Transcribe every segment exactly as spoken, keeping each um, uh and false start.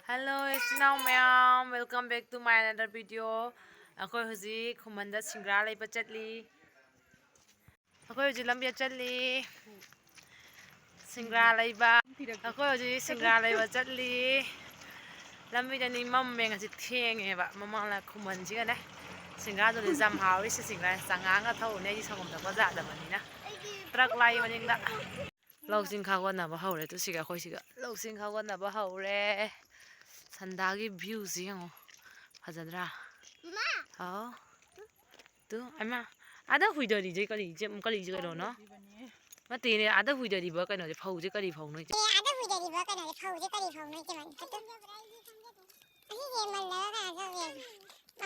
Hello, ꯏꯆꯤꯟ ꯏꯅꯥꯎ ꯃꯌꯥꯝ, welcome back to my another video. ꯑꯩꯈꯣꯏ ꯍꯧꯖꯤꯛ ꯈꯨꯃꯟꯗ ꯁꯤꯡꯒ꯭ꯔꯥ ꯂꯩꯕ ꯆꯠꯂꯤ꯫ ꯑꯩꯈꯣꯏ ꯍꯧꯖꯤꯛ ꯂꯝꯕꯤꯗ ꯆꯠꯂꯤ꯫ ꯁꯤꯡꯒ꯭ꯔꯥ ꯂꯩꯕ꯫ ꯑꯩꯈꯣꯏ ꯍꯧꯖꯤꯛ ꯁꯤꯡꯒ꯭ꯔꯥ ꯂꯩꯕ ꯆꯠꯂꯤ꯫ ꯂꯝꯕꯤꯗꯅꯤ ꯃꯝꯃꯦ, ꯉꯁꯤ ꯊꯦꯡꯉꯦꯕ꯫ ꯃꯃꯥꯡꯅ ꯈꯨꯃꯟꯁꯤꯒꯅꯦ ꯁꯤꯡꯒ꯭ꯔꯥꯗꯨꯅꯦ ꯌꯥꯝ ꯍꯥꯎꯔꯤꯁꯦ꯫ ꯁꯤꯡꯒ꯭ꯔꯥ ꯆꯉꯥꯡꯒ ꯊꯛꯎꯅꯦ, ꯑꯩꯗꯤ ꯁꯪꯒꯣꯝ ꯊꯛꯄ ꯌꯥꯗꯕꯅꯤꯅ꯫ ꯇ꯭ꯔꯛ ꯂꯥꯛꯏ ꯃꯅꯤꯡꯗ꯫ ꯂꯧꯁꯤꯡ ꯈꯥꯎꯒꯠꯅꯕ ꯍꯧꯔꯦ꯫ ꯇꯨ ꯁꯤꯒ ꯑꯩꯈꯣꯏ ꯁꯤꯒ ꯂꯧꯁꯤꯡ ꯈꯥꯎꯒꯠꯅꯕ ꯍꯧꯔꯦ꯫ ꯁꯟꯗꯥꯒꯤ viewꯁꯤ ꯌꯦꯡꯉꯣ꯫ ꯐꯖꯗ꯭ꯔꯥ? ꯍꯥꯎ꯫ ꯇꯨ, ꯑꯩꯃ, ꯑꯥꯗ ꯍꯨꯏꯗꯔꯤꯁꯦ ꯀꯔꯤ, ꯀꯔꯤ ꯀꯩꯅꯣꯅꯣ? ꯅꯠꯇꯦꯅꯦ, ꯑꯥꯗ ꯍꯨꯏꯗꯔꯤꯕ ꯀꯩꯅꯣꯁꯦ, ꯐꯧꯁꯦ ꯀꯔꯤ ꯐꯧꯅꯣ ꯏꯆꯦ? ꯑꯦ, ꯑꯥꯗ ꯍꯨꯏꯗꯔꯤꯕ ꯀꯩꯅꯣꯁꯦ, ꯐꯧꯁꯦ ꯀꯔꯤ ꯐꯧꯅꯣ ꯏꯆꯦ? ꯑꯗꯨ ꯑꯁꯤꯁꯦ ꯃꯜꯂꯒ ꯀꯩꯅꯣ ꯇꯧꯕ ꯌꯥꯏ꯫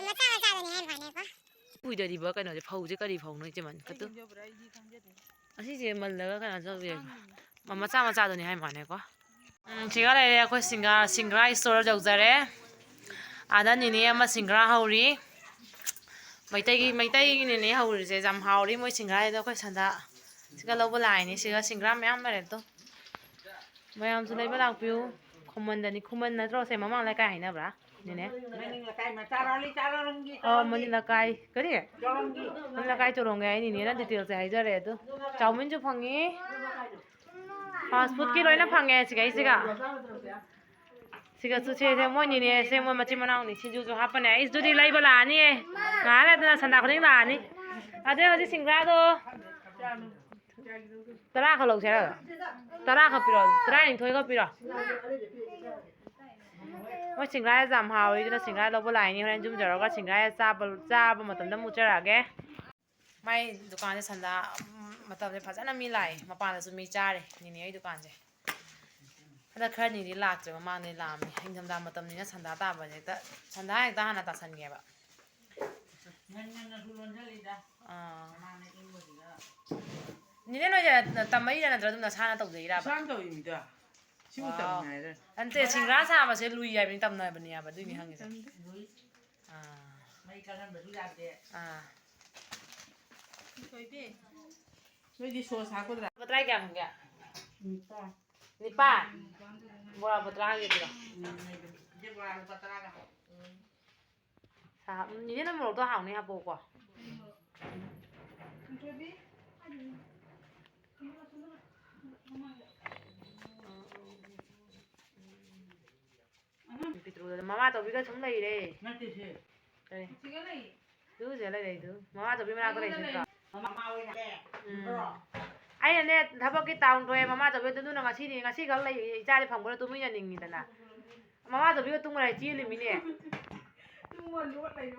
ꯃꯆꯥ ꯃꯆꯥꯗꯨꯅꯦ ꯍꯥꯏꯕ ꯋꯥꯅꯦꯀꯣ꯫ ꯍꯨꯏꯗꯔꯤꯕ ꯀꯩꯅꯣꯁꯦ, ꯐꯧꯁꯦ ꯀꯔꯤ ꯐꯧꯅꯣ ꯏꯆꯦ? ꯃꯟ-, ꯀꯠꯇꯨ꯫ ꯑꯁꯤꯁꯦ ꯃꯜꯂꯒ ꯀꯩꯅꯣ ꯇꯧꯕ ꯌꯥꯏ꯫ ꯃ-, ꯃꯆꯥ ꯃꯆꯥꯗꯨꯅꯦ ꯍꯥꯏꯕ ꯋꯥꯅꯦꯀꯣ꯫ ꯎꯝ, ꯁꯤꯒ ꯂꯩꯔꯦ ꯑꯩꯈꯣꯏ ꯁꯤꯡꯒꯥ-, ꯁꯤꯡꯒ꯭ꯔꯥ store ꯌꯧꯖꯔꯦ꯫ ꯑꯥꯗ ꯅꯦꯅꯦ ꯑꯃ ꯁꯤꯡꯒ꯭ꯔꯥ ꯍꯧꯔꯤ꯫ ꯃꯩꯇꯩꯒꯤ, ꯃꯩꯇꯩꯒꯤ ꯅꯦꯅꯦ ꯍꯧꯔꯤꯁꯦ ꯌꯥꯝ ꯍꯥꯎꯔꯤ ꯃꯣꯏ ꯁꯤꯡꯒ꯭ꯔꯥꯁꯤꯗ꯫ ꯑꯩꯈꯣꯏ ꯁꯟꯗꯥ ꯁꯤꯒ ꯂꯧꯕ ꯂꯥꯛꯏꯅꯦ꯫ ꯁꯤꯒ ꯁꯤꯡꯒ꯭ꯔꯥ ꯃꯌꯥꯝ ꯂꯩꯔꯦ ꯑꯗꯣ꯫ ꯃꯌꯥꯝꯁꯨ ꯂꯩꯕ ꯂꯥꯛꯄꯤꯌꯨ꯫ ꯈꯨꯃꯟꯗꯅꯤ, ꯈꯨꯃꯟ ꯅꯠꯇ꯭ꯔꯣ? ꯁꯦ ꯃꯃꯥꯡ ꯂꯩꯀꯥꯏ ꯍꯥꯏꯅꯕ꯭ꯔꯥ? ꯅꯦꯅꯦ? ꯃꯅꯤꯡ ꯂꯩꯀꯥꯏ ꯃꯆꯥꯔꯣꯜꯂꯤ, ꯆꯥꯔꯣꯜꯂꯤ, ꯑꯣ, ꯆꯥꯔꯣꯜꯂꯤ꯫ ꯃꯅꯤꯡ ꯂꯩꯀꯥꯏ꯫ ꯀꯔꯤ? ꯆꯥꯔꯣꯜꯂꯤ꯫ ꯃꯅꯤꯡ ꯂꯩꯀꯥꯏ ꯆꯣꯔꯣꯡꯒꯦ ꯍꯥꯏꯅꯤꯅꯦ꯫ ꯅꯪ detailꯁꯦ ꯍꯥꯏꯖꯔꯦ ꯑꯗꯨ꯫ ꯆꯥꯎꯃꯤꯟꯁꯨ ꯐꯪꯉꯤ꯫ Fast foodꯀꯤ ꯂꯣꯏꯅ ꯐꯪꯉꯦ ꯁꯤꯒꯩꯁꯤꯒ꯫ ꯁꯤꯒꯁꯨ ꯁꯦ, ꯁꯦ, ꯃꯣꯏꯅꯤꯅꯦ, ꯁꯦ, ꯃꯣꯏ ꯃꯆꯤꯟ ꯃꯅꯥꯎꯅꯤ꯫ ꯁꯤꯡꯖꯨꯁꯨ ꯍꯥꯞꯄꯅꯦ꯫ ꯑꯩꯁ, ꯑꯗꯨꯗꯤ ꯂꯩꯕ ꯂꯥꯛꯑꯅꯤꯌꯦ꯫ ꯉꯥꯏꯍꯥꯛ ꯂꯩꯔꯗꯅ ꯁꯟꯗꯥ ꯈꯨꯗꯤꯡ ꯂꯥꯛꯑꯅꯤ꯫ ꯑꯗꯨ ꯍꯧꯖꯤꯛ ꯁꯤꯡꯒ꯭ꯔꯥꯗꯣ ꯇꯔꯥ ꯈꯛ ꯂꯧꯁꯦ ꯍꯥꯏꯔꯣ? ꯇꯔꯥ ꯈꯛ ꯄꯤꯔꯣ, ꯇꯔꯥꯅꯤꯊꯣꯏ ꯈꯛ ꯄꯤꯔꯣ꯫ ꯃꯣꯏ ꯁꯤꯡꯒ꯭ꯔꯥ ꯌꯥꯝ ꯍꯥꯎꯋꯤ, ꯑꯗꯨꯅ ꯁꯤꯡꯒ꯭ꯔꯥ ꯂꯧꯕ ꯂꯥꯛꯏꯅꯤ꯫ ꯍꯣꯔꯦꯟ ꯌꯨꯝ ꯌꯧꯔꯒ ꯁꯤꯡꯒ꯭ꯔꯥ ꯆꯥꯕ, ꯆꯥꯕ ꯃꯇꯝꯗ ꯑꯃꯨꯛ ꯎꯠꯆꯔꯛꯑꯒꯦ꯫ ꯃꯥꯏ ꯗꯨꯀꯥꯟꯁꯦ ꯁꯟꯗꯥ, ꯎꯝ, ꯃꯇꯝꯁꯦ ꯐꯖꯅ ꯃꯤ ꯂꯥꯛꯑꯦ꯫ ꯃꯄꯥꯟꯗꯁꯨ ꯃꯤ ꯆꯥꯔꯦ ꯅꯦꯅꯦ ꯍꯣꯏ ꯗꯨꯀꯥꯟꯁꯦ꯫ ꯍꯟꯗꯛ ꯈꯔꯅꯤꯗꯤ ꯂꯥꯛꯇ꯭ꯔꯦ, ꯃꯃꯥꯡꯗꯗꯤ ꯂꯥꯛꯑꯝꯃꯦ꯫ ꯏꯪꯊꯝꯊꯥ ꯃꯇꯝꯅꯤꯅ ꯁꯟꯗꯥ ꯇꯥꯕꯁꯦ ꯍꯦꯛꯇ, ꯁꯟꯗꯥ ꯍꯦꯛꯇ ꯍꯥꯟꯅ ꯇꯥꯁꯟꯒꯦꯕ꯫ ꯉꯟ ꯉꯟꯅꯁꯨ ꯂꯣꯟꯖꯜꯂꯤꯗ꯫ ꯑꯥ꯫ ꯃꯃꯥꯡꯗ ꯏꯪꯕꯁꯤꯗ꯫ ꯅꯦꯅꯦ ꯅꯣꯏꯁꯦ ꯇꯝꯃꯛꯏꯔꯥ ꯅꯠꯇ꯭ꯔꯒ ꯑꯗꯨꯝ ꯅꯁꯥꯅ ꯇꯧꯖꯩꯔꯕ? ꯏꯁꯥꯅ ꯇꯧꯔꯤꯅꯤꯗ꯫ ꯁꯤꯕꯨ ꯋꯥꯎ꯫ ꯇꯝꯃꯤ ꯍꯥꯏꯔꯦ꯫ ꯅꯠꯇꯦ, ꯁꯤꯡꯒ꯭ꯔꯥ ꯁꯥꯕꯁꯦ ꯂꯨꯏ ꯍꯥꯏꯕꯅꯤ, ꯇꯝꯅꯕꯅꯦ ꯍꯥꯏꯕ, ꯑꯗꯨꯏꯅꯤ ꯍꯪꯉꯤꯁꯦ꯫ ꯇꯝꯗꯦ꯫ ꯂꯨꯏ꯫ ꯑꯥ꯫ ꯃꯩ ꯀꯜꯍꯟꯕꯁꯨ ꯌꯥꯗꯦ꯫ ꯑꯥ꯫ ꯊꯣꯏꯕꯤ꯫ ꯅꯣꯏꯗꯤ ꯁꯣꯁ ꯍꯥꯞꯀꯗ꯭ꯔꯥ? ꯂꯨꯄꯥ ꯇꯔꯥ ꯀꯌꯥ ꯐꯪꯒꯦ? ꯅꯤꯄꯥꯟ꯫ ꯅꯤꯄꯥꯟ꯫ ꯕꯣꯔꯥ ꯂꯨꯄꯥ ꯇꯔꯥꯒꯤ ꯄꯤꯔꯣ꯫ ꯎꯝ, ꯂꯩꯕꯅꯤ꯫ ꯁꯤꯁꯦ ꯕꯣꯔꯥ ꯂꯨꯄꯥ ꯇꯔꯥꯒ꯫ ꯎꯝ꯫ ꯁꯥ-, ꯎꯝ, ꯅꯦꯅꯦ, ꯅꯪ ꯃꯣꯔꯣꯛꯇꯣ ꯍꯥꯎꯅꯤ ꯍꯥꯞꯄꯛꯎꯀꯣ꯫ ꯄꯤꯇ꯭ꯔꯨꯗꯣ ꯃꯃꯥ ꯇꯣꯕꯤꯒ ꯁꯨꯝ ꯂꯩꯔꯦ꯫ ꯅꯠꯇꯦ ꯁꯦ꯫ ꯀꯔꯤ? ꯁꯤꯒ ꯂꯩ꯫ ꯇꯨꯁꯦ ꯂꯩꯔꯦ ꯑꯗꯨ꯫ ꯃꯃꯥ ꯇꯣꯕꯤ ꯃꯅꯥꯛꯇ ꯂꯩꯁꯦ ꯅꯠꯇ꯭ꯔꯣ? ꯃꯃꯥ ꯑꯣꯏꯅ ꯂꯩ꯫ ꯎꯝ꯫ ꯅꯠꯇ꯭ꯔꯣ? ꯑꯩꯅꯅꯦ, ꯊꯕꯛꯀꯤ ꯇꯥꯎꯟ ꯊꯣꯛꯑꯦ, ꯃꯃꯥ ꯇꯣꯕꯤ ꯑꯗꯨꯅ ꯉꯁꯤꯗꯤ, ꯉꯁꯤꯈꯛ ꯂꯩ, ꯏꯆꯥꯗꯤ ꯐꯪꯕ꯭ꯔꯥ ꯇꯨꯝꯃꯤꯟꯅꯅꯤꯡꯉꯤꯗꯅ꯫ ꯃꯃꯥ ꯇꯣꯕꯤꯒ ꯇꯨꯝꯈ꯭ꯔꯦ ꯆꯦꯜꯂꯤꯃꯤꯅꯦ꯫ ꯇꯨꯝꯃꯣ, ꯂꯣꯠ ꯂꯩꯌꯣ꯫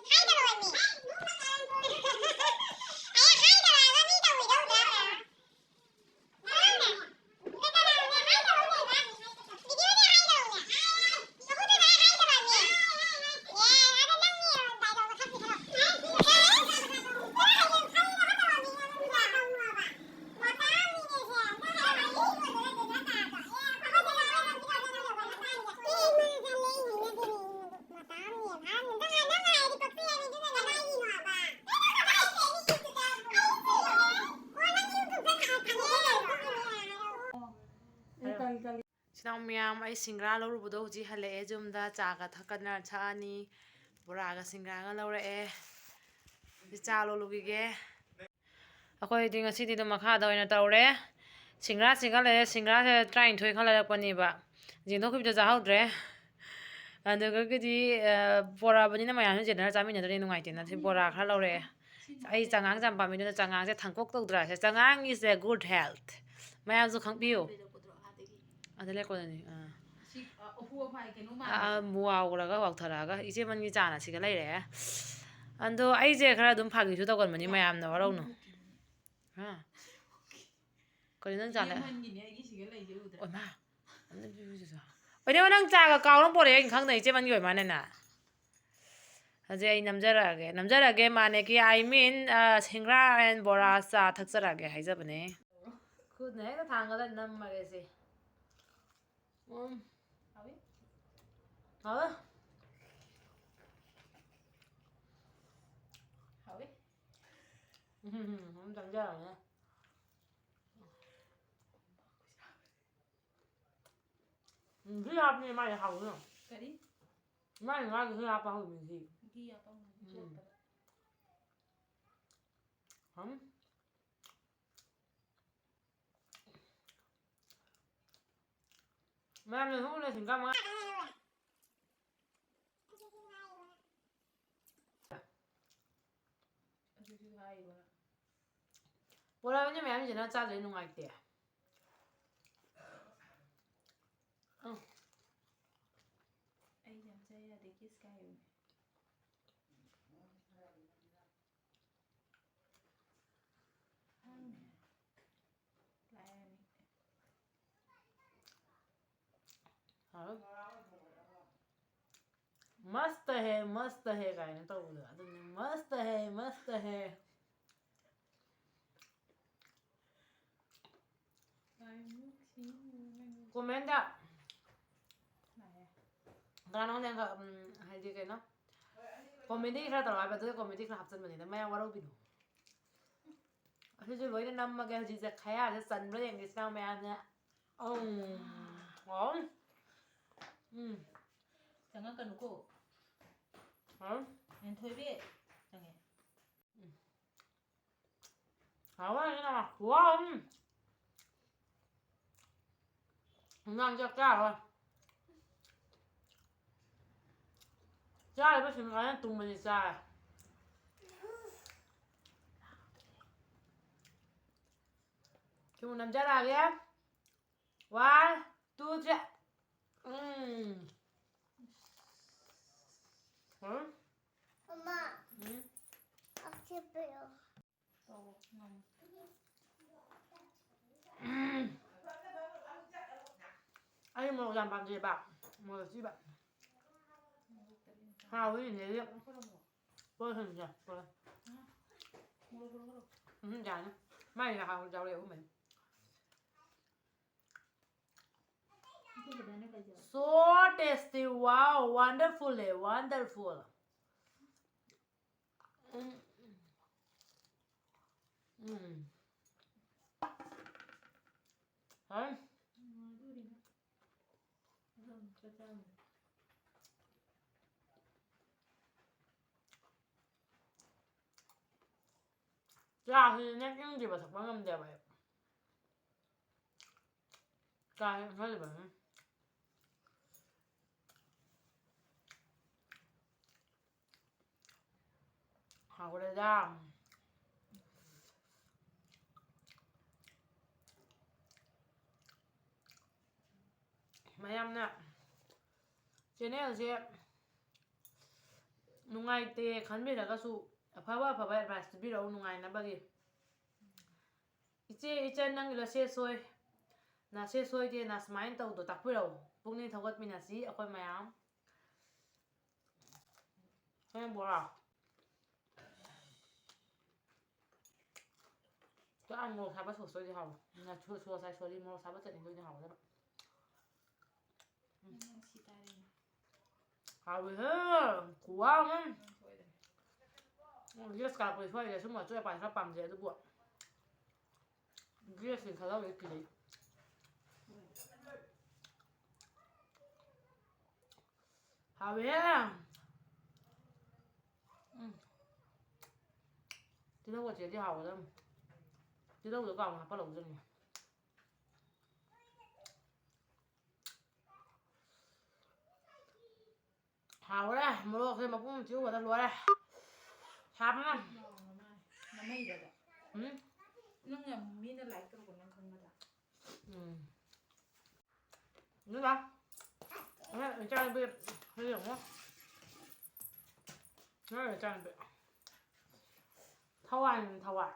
ꯏꯆꯤꯟ ꯏꯅꯥꯎ ꯃꯌꯥꯝ, ꯑꯩ ꯁꯤꯡꯒ꯭ꯔꯥ ꯂꯧꯔꯨꯕꯗꯣ ꯍꯧꯖꯤꯛ ꯍꯜꯂꯛꯑꯦ ꯌꯨꯝꯗ, ꯆꯥꯒ ꯊꯛꯀꯗꯅ ꯊꯛꯑꯅꯤ꯫ ꯕꯣꯔꯥꯒ ꯁꯤꯡꯒ꯭ꯔꯥꯒ ꯂꯧꯔꯛꯑꯦ꯫ ꯍꯧꯖꯤꯛ ꯆꯥ ꯂꯣꯜꯂꯨꯈꯤꯒꯦ꯫ ꯑꯩꯈꯣꯏꯗꯤ ꯉꯁꯤꯗꯤ ꯑꯗꯨꯝ ꯃꯈꯥꯗ ꯑꯣꯏꯅ ꯇꯧꯔꯦ꯫ ꯁꯤꯡꯒ꯭ꯔꯥ ꯁꯤꯡꯒ꯭ꯔꯥ ꯂꯩꯔꯦ, ꯁꯤꯡꯒ꯭ꯔꯥꯁꯦ ꯇꯔꯥꯅꯤꯊꯣꯏ ꯈꯛ ꯂꯩꯔꯛꯄꯅꯦꯕ꯫ ꯌꯦꯟꯊꯣꯛꯈꯤꯕꯗꯣ ꯆꯥꯍꯧꯗ꯭ꯔꯦ꯫ ꯑꯗꯨꯗꯒꯤꯗꯤ, ꯑ, ꯄꯣꯔꯛꯑꯕꯅꯤꯅ ꯃꯌꯥꯝꯁꯨ ꯌꯦꯟꯅꯔ ꯆꯥꯃꯤꯟꯅꯗ꯭ꯔꯗꯤ ꯅꯨꯡꯉꯥꯏꯇꯦꯅ ꯁꯤ ꯕꯣꯔꯥ ꯈꯔ ꯂꯧꯔꯛꯑꯦ꯫ ꯑꯩ ꯆꯉꯥꯡꯁꯦ ꯌꯥꯝ ꯄꯥꯝꯃꯤ, ꯑꯗꯨꯅ ꯆꯉꯥꯡꯁꯦ ꯊꯥꯡꯀꯣꯛ ꯇꯧꯗ꯭ꯔꯥ? ꯁꯦ, ꯆꯉꯥꯡ is a good health꯫ ꯃꯌꯥꯝꯁꯨ ꯈꯪꯕꯤꯌꯨ꯫ ꯑꯗ ꯂꯩꯔꯛꯄꯗꯅꯤ, ꯑꯥ꯫ ꯁꯤ, ꯑ, ꯎꯐꯨ ꯋꯥꯐꯥꯏ ꯀꯩꯅꯣ ꯑꯥ, ꯃꯥꯜꯂꯦ꯫ ꯑꯥ, ꯃꯨ ꯋꯥꯎꯈ꯭ꯔꯒ ꯋꯥꯎꯊꯔꯛꯑꯒ ꯏꯆꯦ ꯃꯟꯒꯤ ꯆꯥꯅ ꯁꯤꯒ ꯂꯩꯔꯦ꯫ ꯑꯗꯣ ꯑꯩꯁꯦ ꯈꯔ ꯑꯗꯨꯝ ꯐꯥꯒꯤꯁꯨ ꯇꯧꯒꯟꯕꯅꯤ, ꯃꯌꯥꯝꯅ ꯋꯥꯔꯧꯅꯨ꯫ ꯍꯥ? ꯀꯔꯤ ꯅꯪ ꯆꯥ ꯂꯩ-, ꯏꯆꯦ ꯃꯟꯒꯤꯅꯦ ꯑꯩꯒꯤ ꯁꯤꯒ ꯂꯩꯁꯦ ꯎꯗ꯭ꯔꯥ? ꯑꯣꯏꯃꯥ, ꯑꯝꯇ ꯄꯤꯕꯤꯌꯨ ꯆꯦꯆꯥ꯫ ꯑꯣꯏꯅꯦ, ꯅꯪ ꯆꯥꯒ ꯀꯥꯎꯔ ꯄꯣꯔꯛꯑꯦ, ꯑꯩꯅ ꯈꯪꯗꯦ, ꯏꯆꯦ ꯃꯟꯒꯤ ꯑꯣꯏ ꯃꯥꯅꯦꯅ꯫ ꯍꯧꯖꯤꯛ ꯑꯩ ꯅꯝꯖꯔꯛꯑꯒꯦ, ꯅꯝꯖꯔꯛꯑꯒꯦ, ꯃꯥꯅꯦ ꯀꯤ, I mean, ꯑ, ꯁꯤꯡꯒ꯭ꯔꯥ and ꯕꯣꯔꯥ ꯆꯥ ꯊꯛꯆꯔꯛꯑꯒꯦ ꯍꯥꯏꯖꯕꯅꯦ꯫ ꯈꯨꯠꯅ ꯍꯦꯛꯇ ꯊꯥꯡꯒꯠꯂ ꯅꯝꯃꯒꯦ ꯁꯦ꯫ ꯎꯝ꯫ ꯍꯥꯎꯋꯤ? ꯍꯥꯎꯋꯦ꯫ ꯍꯥꯎꯋꯤ? ꯎꯝ, ꯎꯝ, ꯎꯝ, ꯆꯪꯖꯔꯅꯤ꯫ ꯎꯝ, ꯘꯤ ꯍꯥꯞꯄꯅꯦ ꯃꯥꯏ ꯍꯥꯎꯕꯗꯣ꯫ ꯀꯔꯤ? ꯃꯥꯏ ꯉꯥꯒꯤ ꯘꯤ ꯍꯥꯞꯄ ꯍꯧꯕꯅꯤ ꯘꯤ꯫ ꯘꯤ ꯍꯥꯞꯄ ꯍꯧꯕꯅꯤ, ꯎꯝ꯫ ꯆꯣꯠꯇꯕ꯫ ꯍꯝ꯫ ꯃꯌꯥꯝꯅ ꯍꯨꯝꯅ ꯁꯤꯡꯒꯥ ꯃꯉꯥ꯫ ꯑꯗꯨꯁꯨ ꯍꯥꯏꯌꯦꯕ꯫ ꯄꯣꯔꯛꯑꯕꯅꯤ ꯃꯌꯥꯝꯁꯤꯅ ꯆꯥꯗ꯭ꯔꯗꯤ ꯅꯨꯡꯉꯥꯏꯇꯦ꯫ ꯑꯪ꯫ ꯑꯩ ꯌꯥꯝ ꯆꯥ ꯌꯥꯗꯦ, ꯀꯤꯁ ꯀꯥꯏꯌꯦ꯫ ꯈꯪꯗꯦ꯫ ꯂꯥꯏꯔꯅꯤ꯫ ꯍꯥꯎ꯫ "ꯃꯁꯇ ꯍꯦ, ꯃꯁꯇ ꯍꯦ" ꯀꯥꯏꯅ ꯇꯧꯕꯗꯣ ꯑꯗꯨꯅꯤ꯫ "ꯃꯁꯇ ꯍꯦ, ꯃꯁꯇ ꯍꯦ"꯫ ꯀꯣꯃꯦꯟꯗ ꯀꯅꯥꯅꯣ ꯅꯪꯒ, ꯎꯝ, ꯍꯥꯏꯗꯤ ꯀꯩꯅꯣ, ꯀꯣꯃꯦꯗꯤ ꯈꯔ ꯇꯧꯔꯣ ꯍꯥꯏꯕ, ꯑꯗꯨꯗ ꯀꯣꯃꯦꯗꯤ ꯈꯔ ꯍꯥꯞꯆꯤꯟꯕꯅꯤꯗ, ꯃꯌꯥꯝ ꯋꯥꯔꯧꯕꯤꯅꯣ꯫ ꯑꯁꯤꯁꯨ ꯂꯣꯏꯅ ꯅꯝꯃꯒꯦ ꯍꯧꯖꯤꯛꯁꯦ, ꯈꯌꯥꯁꯦ ꯆꯟꯕ꯭ꯔꯥ ꯌꯦꯡꯒꯦ ꯏꯆꯤꯟ ꯏꯅꯥꯎ ꯃꯌꯥꯝꯅ꯫ ꯎꯝ, ꯍꯥꯎ꯫ ꯎꯝ꯫ ꯆꯪꯉꯛꯀꯅꯨꯀꯣ꯫ ꯍꯥꯎ꯫ ꯍꯦꯟꯊꯣꯏꯕꯤ꯫ ꯆꯪꯉꯦ꯫ ꯎꯝ꯫ ꯍꯥꯎꯋꯦ, ꯍꯥꯎꯋꯦ꯫ ꯎꯝ꯫ ꯅꯪ ꯆꯥꯛ ꯆꯥꯔꯣꯏ꯫ ꯆꯥꯔꯤꯕ ꯁꯤꯡ ꯉꯥꯏꯅ ꯇꯨꯝꯕꯅꯤ ꯆꯥꯔꯦ꯫ ꯁꯤꯡꯖꯨ ꯅꯝꯖꯔꯛꯑꯒꯦ꯫ One, two, three. ꯎꯝ꯫ ꯎꯝ꯫ ꯃꯃꯥ, ꯎꯝ꯫ ꯑꯁꯤ ꯄꯤꯔꯛꯑꯣ꯫ ꯑꯩ ꯃꯣꯔꯣꯛ ꯌꯥꯝ ꯄꯥꯝꯖꯩꯕ꯫ ꯃꯣꯔꯣꯛ ꯑꯁꯤꯕ꯫ ꯍꯥꯎꯋꯤ ꯅꯦꯅꯦ꯫ ꯄꯣꯠ ꯍꯟꯁꯦ꯫ ꯄꯣꯠ꯫ ꯎꯝ, ꯌꯥꯅꯤ꯫ ꯃꯥꯏ ꯍꯥꯎ ꯌꯥꯎꯔꯦ ꯑꯍꯨꯝ ꯃꯔꯤ꯫ So tasty, wow, wonderful, eh, wonderful. ꯎꯝ꯫ ꯎꯝ꯫ ꯍꯥꯎ꯫ ꯆꯥꯁꯤꯗꯤꯅꯦ ꯏꯪꯗ꯭ꯔꯤꯕ ꯊꯛꯄ ꯉꯝꯗꯦꯕ ꯑꯩ꯫ ꯆꯥ ꯍꯦꯛ ꯏꯪꯍꯜꯂꯤꯕꯅꯤ꯫ ꯍꯥꯎꯔꯦꯗ꯫ ꯃꯌꯥꯝꯅ channelꯁꯦ ꯅꯨꯡꯉꯥꯏꯇꯦ ꯈꯟꯕꯤꯔꯒꯁꯨ ꯑꯐꯕ ꯑꯐꯕ advice ꯄꯤꯕꯤꯔꯛꯎ ꯅꯨꯡꯉꯥꯏꯅꯕꯒꯤ꯫ ꯏꯆꯦ ꯏꯆꯟ ꯅꯪꯒꯤ ꯂꯁꯦ ꯁꯣꯏ, ꯅꯁꯦ ꯁꯣꯏꯗꯦꯅ ꯁꯨꯃꯥꯏꯅ ꯇꯧꯗꯣ ꯇꯥꯛꯄꯤꯔꯛꯎ꯫ ꯄꯨꯛꯅꯤꯡ ꯊꯧꯒꯠꯃꯤꯟꯅꯁꯤ ꯑꯩꯈꯣꯏ ꯃꯌꯥꯝ꯫ ꯍꯣꯔꯦꯟ ꯕꯣꯔꯥ꯫ ꯆꯥꯛ ꯃꯣꯔꯣꯛ ꯁꯥꯕ sauceꯇꯣꯏꯗꯤ ꯍꯥꯎꯋꯦ꯫ ꯉꯥ-, sauce ꯍꯥꯏ, sorry, ꯃꯣꯔꯣꯛ ꯁꯥꯕ ꯆꯠꯅꯤꯗꯣꯏꯗꯤ ꯍꯥꯎꯒꯗꯕ꯫ ꯎꯝ꯫ ꯅꯪ ꯁꯤ ꯇꯥꯔꯦꯅꯦ꯫ ꯍꯥꯎꯋꯦꯍꯦ! ꯈꯨꯋꯥ ꯑꯃ! ꯅꯪ ꯁꯣꯏꯗ꯭ꯔꯦ꯫ ꯎꯝ, ꯒ꯭ꯌꯥꯁ ꯀꯥꯔꯛꯄꯗꯤ ꯁꯣꯏꯗ꯭ꯔꯦ꯫ ꯁꯨꯝꯕ ꯑꯆꯣꯏ ꯑꯄꯥꯗꯤ ꯈꯔ ꯄꯥꯝꯖꯩ, ꯑꯗꯨꯕꯨ ꯒ꯭ꯌꯥꯁꯀꯤ ꯈꯜꯂꯒꯗꯤ ꯀꯤꯖꯩ꯫ ꯍꯥꯎꯋꯦꯍꯦ! ꯎꯝ꯫ ꯇꯤꯜꯍꯧ ꯑꯆꯦꯠꯗꯤ ꯍꯥꯎꯒꯗꯕꯅꯤ꯫ ꯇꯤꯜꯍꯧꯗꯣ ꯀꯥꯡ ꯍꯥꯞꯄ ꯂꯧꯖꯅꯤ꯫ ꯍꯥꯎꯔꯦ꯫ ꯃꯣꯔꯣꯛꯁꯦ ꯃꯄꯨꯝ ꯑꯃ ꯆꯤꯛꯎꯕꯗ ꯂꯣꯏꯔꯦ꯫ ꯁꯥꯕꯅ꯫ ꯃꯃꯩꯗꯗ꯫ ꯎꯝ? ꯅꯪ ꯌꯥꯝ ꯃꯤꯅ like ꯇꯧꯔꯛꯄ ꯅꯪ ꯈꯪꯒꯗ꯭ꯔꯥ? ꯎꯝ꯫ ꯑꯗꯨꯅ ꯅꯣꯏ ꯏꯆꯥꯅꯨꯄꯤ ꯌꯦꯡꯉꯣ꯫ ꯅꯣꯏ ꯏꯆꯥꯅꯨꯄꯤ꯫ ꯊꯋꯥꯏꯅꯤ, ꯊꯋꯥꯏ꯫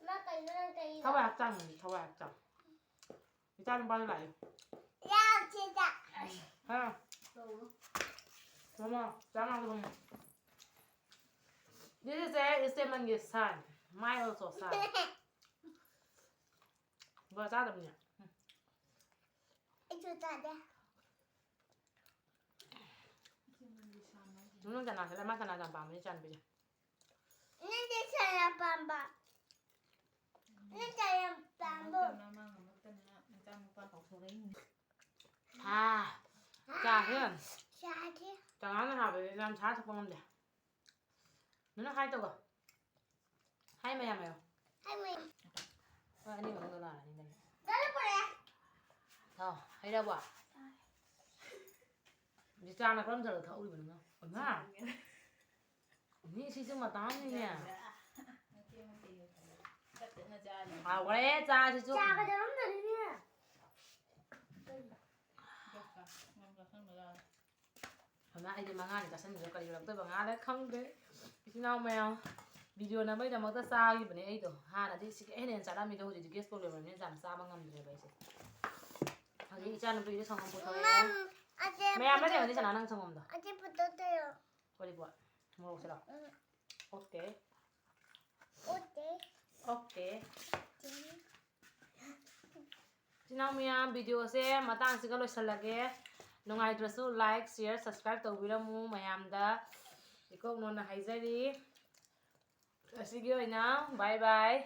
ꯏꯃꯥ, ꯀꯩꯅꯣ ꯅꯪ ꯇꯧꯔꯤꯗꯣ? ꯊꯋꯥꯏ ꯍꯛꯆꯥꯡꯅꯤ, ꯊꯋꯥꯏ ꯍꯛꯆꯥꯡ꯫ ꯏꯆꯥ ꯅꯨꯄꯥꯁꯨ ꯂꯥꯛꯑꯦ꯫ ꯌꯥꯎꯁꯤꯗ꯫ ꯍꯥ? ꯃꯃꯥ, ꯆꯥ ꯉꯥꯡꯕ ꯍꯪꯉꯨ꯫ This is a statement son. My also son. ꯕꯣꯔꯥ ꯆꯥꯗꯕꯅꯦ꯫ ꯑꯩꯁꯨ ꯆꯥꯗꯦ꯫ ꯅꯪ ꯆꯅꯥ ꯆꯠꯂꯦ, ꯃꯥ ꯆꯅꯥ ꯌꯥꯝ ꯄꯥꯝꯕꯅꯦ, ꯏꯆꯥꯅꯨꯄꯤꯁꯦ꯫ ꯅꯪꯗꯤ ꯆꯅꯥ ꯄꯥꯝꯕ꯫ ꯅꯪ ꯆꯥ ꯌꯥꯝ ꯄꯥꯝꯕ꯭ꯔꯣ? ꯃꯥ ꯉꯝꯃꯛꯇꯅ ꯃꯆꯥꯅꯨꯄꯥ ꯀꯧꯊꯣꯔꯛꯏꯅꯤ꯫ ꯍꯥ, ꯆꯥꯁꯦ꯫ ꯆꯥꯁꯦ꯫ ꯆꯉꯥꯡꯅ ꯍꯥꯎꯕꯁꯦ ꯌꯥꯝ ꯁꯥ ꯊꯛꯄ ꯉꯝꯗꯦ꯫ ꯅꯪ ꯍꯥꯏ ꯇꯧꯕ꯫ ꯍꯥꯏ ꯃꯌꯥꯝ ꯍꯥꯏꯌꯣ꯫ ꯍꯥꯏ ꯃꯌꯥꯝ꯫ ꯍꯣꯏ, ꯑꯅꯤ ꯃꯅꯨꯡꯗ ꯂꯥꯛꯑꯅꯤꯗꯅ꯫ ꯆꯠꯂꯨ ꯄꯨꯔꯦ꯫ ꯑꯥꯎ, ꯍꯩꯔꯕꯣ? ꯆꯥꯔꯦ꯫ ꯍꯧꯖꯤꯛ ꯆꯥꯅ ꯀꯔꯝ ꯇꯧꯔꯒ ꯊꯛꯎꯔꯤꯕꯅꯣ ꯅꯪ? ꯑꯣꯏꯃꯥ! ꯆꯥꯅꯤꯡꯉꯦ꯫ ꯃꯤ ꯁꯤꯁꯨ ꯃꯇꯥ ꯑꯃꯅꯤꯅꯦ꯫ ꯃꯇꯦꯛ ꯃꯇꯦꯛ ꯇꯞ ꯇꯞꯅ ꯆꯥꯔꯤ꯫ ꯍꯥꯎꯈ꯭ꯔꯦ ꯆꯥꯁꯤꯁꯨ꯫ ꯆꯥꯒ ꯆꯥꯔꯝꯗꯔꯤꯅꯦ꯫ ꯉꯝ ꯆꯥꯁꯟꯕ ꯌꯥꯔꯦ꯫ ꯑꯗꯨꯅ ꯑꯩꯗꯤ ꯃꯉꯥꯅꯤ ꯆꯥꯁꯟꯕꯗ ꯀꯔꯤ ꯑꯣꯏꯔꯛꯇꯣꯏꯕ ꯉꯥꯗ ꯈꯪꯗ꯭ꯔꯦ꯫ ꯏꯆꯤꯟ ꯏꯅꯥꯎ ꯃꯌꯥꯝ, video ꯅꯝꯕꯩꯗꯃꯛꯇ ꯆꯥꯈꯤꯕꯅꯦ ꯑꯩꯗꯣ꯫ ꯍꯥꯟꯅꯗꯤ ꯁꯤꯒ ꯍꯦꯟꯅ ꯍꯦꯟꯅ ꯆꯥꯔꯝꯃꯤꯗꯣ, ꯍꯧꯖꯤꯛꯇꯤ gas problem ꯑꯣꯏꯕꯅꯤꯅ ꯌꯥꯝ ꯆꯥꯕ ꯉꯝꯗ꯭ꯔꯦꯕ ꯑꯩꯁꯦ꯫ ꯍꯧꯖꯤꯛ ꯏꯆꯥꯅꯨꯄꯤꯒꯤꯗꯤ ꯁꯪꯒꯣꯝ ꯄꯨꯊꯣꯔꯛꯑꯦ꯫ ꯃꯌꯥꯝ, ꯑꯆꯦ ꯃꯌꯥꯝ ꯅꯠꯇꯦ, ꯄꯨꯊꯣꯛꯇꯣꯏꯔꯣ? ꯍꯧꯖꯤꯛ ꯆꯅꯥ ꯅꯪ ꯁꯪꯒꯣꯝꯗꯣ꯫ ꯑꯆꯦ ꯄꯨꯊꯣꯛꯇꯣꯏꯔꯣ? ꯀꯔꯤꯕꯣ? ꯃꯣꯔꯣꯛꯁꯤꯔꯣ? ꯎꯝ꯫ Okay꯫ Okay꯫ Okay꯫ ꯎꯝ꯫ ꯏꯆꯤꯟ ꯏꯅꯥꯎ ꯃꯌꯥꯝ, videoꯁꯦ ꯃꯇꯥꯡꯁꯤꯒ ꯂꯣꯏꯁꯤꯜꯂꯒꯦ꯫ ꯅꯨꯡꯉꯥꯏꯇ꯭ꯔꯁꯨ like, share, subscribe ꯇꯧꯕꯤꯔꯝꯃꯨ ꯃꯌꯥꯝꯗ꯫ ꯏꯀꯣꯛ ꯅꯣꯟꯅ ꯍꯥꯏꯖꯔꯤ꯫ ꯉꯁꯤꯒꯤ ꯑꯣꯏꯅ bye bye꯫